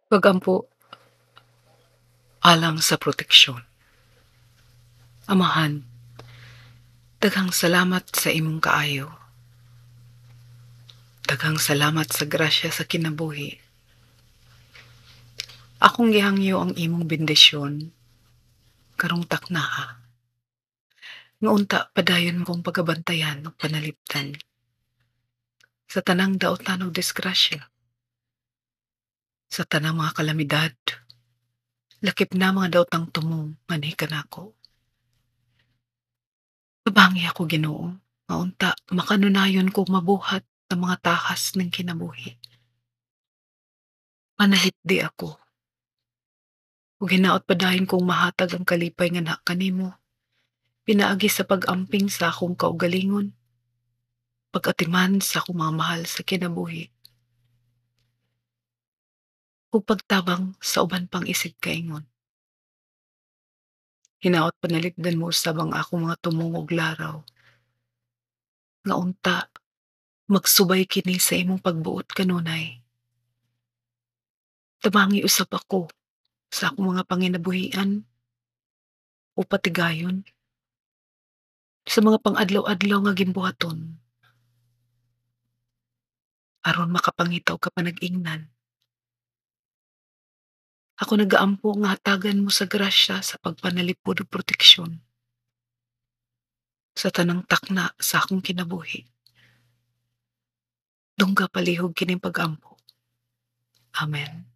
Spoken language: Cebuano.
Pagampo alang sa proteksyon. Amahan, daghang salamat sa imong kaayo. Daghang salamat sa grasya sa kinabuhi. Akong gihangyo ang imong bendisyon karong taknaa. Nga unta padayon kong pagabantayan ug panalipdan sa tanang daotan ug disgrasya, sa tanang mga kalamidad, lakip na mga daotang tumong nganhi kanako. Tabangi ako, Ginoo, nga unta makanunayon kog mabuhat ang mga tahas ning kinabuhi. Panalipdi ako. Ug hinaot padayon kong mahatag ang kalipay nga naa kanimo pinaagi sa pag-amping sa akong kaugalingon, pag-atiman sa akong mga mahal sa kinabuhi, ug pagtabang sa uban pang isigkaingon. Hinaot panalipdan mo usab ang akong mga tumong ug laraw, nga unta magsubay kini sa imong pagbuot kanunay. Tabangi usab ako sa akong mga panginabuhian o patigayon sa mga pang-adlaw-adlaw nga gimbuhaton aron makapangita og kapanag-ingnan. Ako nagaampo nga hatagan mo sa grasya sa pagpanalipod ug proteksyon sa tanang takna sa akong kinabuhi. Dungga palihog kining pag-ampo. Amen.